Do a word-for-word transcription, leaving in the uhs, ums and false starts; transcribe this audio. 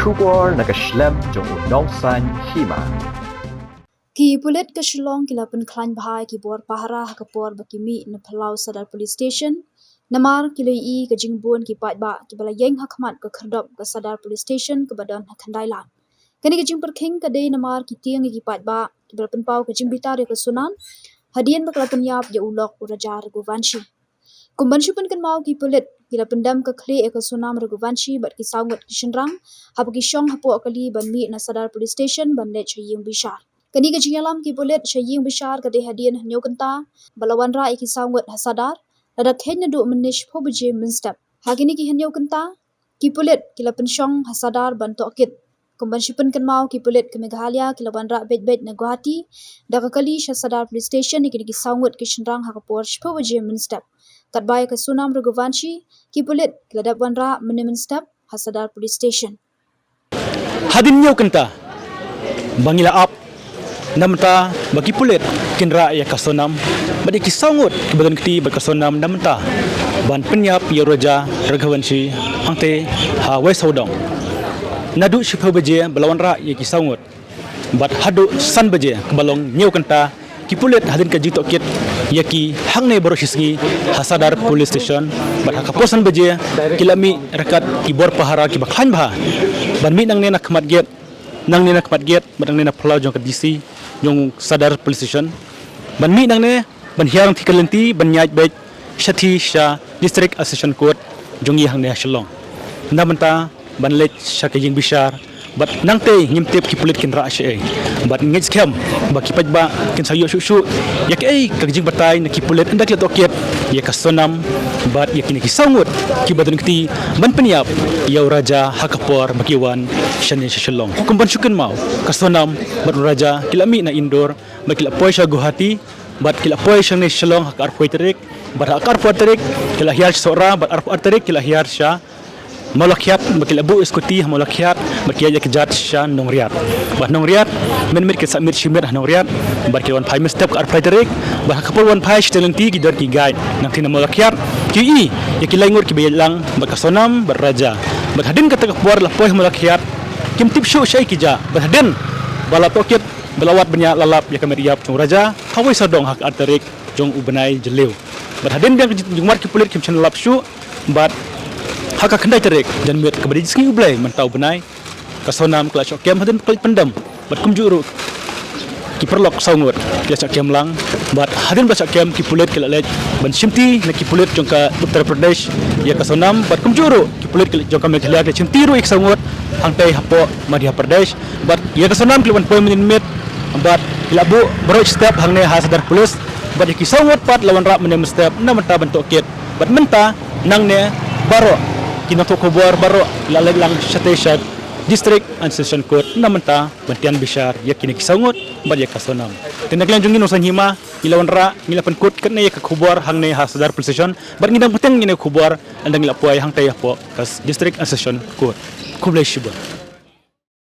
Khubor na ka shlem jong u Nongsaiñ Hima. Ki pulit ka Shillong ki la pynkhlaiñ bha ïa ki bor pahara ha ka por ba ki mih na phyllaw Sadar Police Station, namar ki la ïohi ka jingbun ki paidbah kiba la ïeng ha khmat ka khyrdop ka Sadar Police Station kaba don ha Khyndai Lad. Kane ka jingpyrkhing ka dei namar ki tieng ïa ki paidbah kiba la pynpaw ka jingbitar ïa ka Sonam hadien ba ka la pynïap ïa u lok u Raja Raghuvanshi. Kum ban shu pynkynmaw, ki pulit ki la pyndem ka khlieh ïa ka Sonam Raghuvanshi bad ki saw ngut ki shynrang haba ki shong hapoh kali ban mih na Sadar Police Station ban leit sha ïing bishar. Kane ka jingïalam ki pulit sha ïing bishar ka dei hadien hynñiew kynta ba la wanrah ïa ki saw ngut ha Sadar, lada kheiñ naduh mynne shiphew baje mynstep. Ha kine ki hynñiew kynta, ki pulit ki la pynshong ha Sadar ban tohkit. Kum ban shu pynkynmaw, ki pulit ka Meghalaya ki la wanrah beit beit na Guwahati da ka kali sha Sadar Police Station ïa kine ki saw ngut ki shynrang ha ka por shiphew baje mynstep. Katba ïa ka Sonam Raghuvanshi, ki pulit ki la dep wanrah mynne mynstep ha Sadar Police Station. Hadien hynñiew kynta ba ngi la ap na bynta ba ki pulit kin rah ïa ka Sonam bad ïa ki saw ngut kiba don kti bad ka Sonam na bynta ban pynïap ïa u Raja Raghuvanshi hangtei ha West Hawdong. Naduh shiphew baje ba la wanrah ïa ki saw ngut bad haduh san baje kaba long hynñiew kynta, ki pulit hadien ka jingtohkit ïa ki hangne baroh shi sngi ha Sadar Police Station, bad ha ka por san baje ki la mih ryngkat ki bor pahara kiba khlaiñ bha ban mih nangne na khmat gate, nangne na khmat gate bad nangne na phyllaw jong ka D C jong Sadar Police Station, ban mih nangne ban hiar rangti ka lynti ban ïaid beit shathie sha District and Session Court jong ngi hangne ha Shillong na bynta ban leit sha ka ïing bishar. Bad nangtei ngim tip ki pulit kin rah shaei. Bad ngeit skhem ba ki paidbah kin sa ïoh shuh shuh ïa kaei ka jingbatai na ki pulit ynda ki la tohkit ïa ka Sonam bad ïa kine ki saw ngut kiba don kti ban pynïap ïa u Raja ha ka por ba ki wan shane sha Shillong. Kum ban shu kynmaw, ka Sonam bad u Raja ki la mih na Indore bad ki la poi sha Guwahati bad ki la poi shangne Shillong ha ka arphew tarik, bad ha ka arphew tarik ki la hiar sha Sohra, bad arphew ar tarik ki la hiar sha Mawlakhiat, bad ki la buh scooty ha Mawlakhiat bad ki ïaid ïa ka kjat sha Nongriat. Bad Nongriat mynmiet ki submit shimet ha Nongriat bad ki la wan phai mynstep ka arphew tarik. Bad ha ka por wan phai shiteng lynti ki don ki guide nangtei na Mawlakhiat, ki ïohi ïa ki lai ngut kiba ïaid lang bad ka Sonam bad Raja. Bad hadien kata ka por la poi ha Mawlakhiat, kim tip shuh shaei ki jia. Bad hadien ba la tohkit, ba la wad bniah, la lap ïa ka met ïap jong u Raja ha West Hawdong ha ka ar tarik jong u bnai Jylliew. Bad hadien biang ka jingwad ki pulit kim shym la lap shuh. Bad ha ka khyndai tarik janmiet kaba dei jingsngi U Blei mynta u bnai, ka Sonam ka la shoh kem hadien ba ka leit pyndem. Bad kumjuh ruh ki paralok saw ngut ki la shoh kem lang. Bad hadien ba la shoh kem, ki pulit ki la leit ban shimti na ki pulit jong ka Uttar Pradesh ïa ka Sonam, bad kumjuh ruh ki pulit ki la, jong ka Meghalaya ki la shimti ruh ïa ki saw ngut hangtei hapoh Madhya Pradesh. Bad ïa ka Sonam ki la wan poi mynmiet, bad ki la buh baroh step hangne ha Sadar Police. Bad ïa ki saw ngut pat la wanrah mynne mynstep na bynta ban tohkit. Bad mynta nangne baroh ki nongthoh khubor baroh ki la leit lang shatei sha District and Session Court na bynta ban tian bishar ïa kine ki saw ngut bad ïa ka Sonam. Te na ka liang jong ngi Nongsaiñ Hima, ngi la wanrah, ngi la pynkut katne ïa ka khubor hangne ha Sadar Police Station, bad ngi dang bteng ïa kane ka khubor ynda ngi la poi hangtei hapoh ka District and Session Court. Khublei shibun.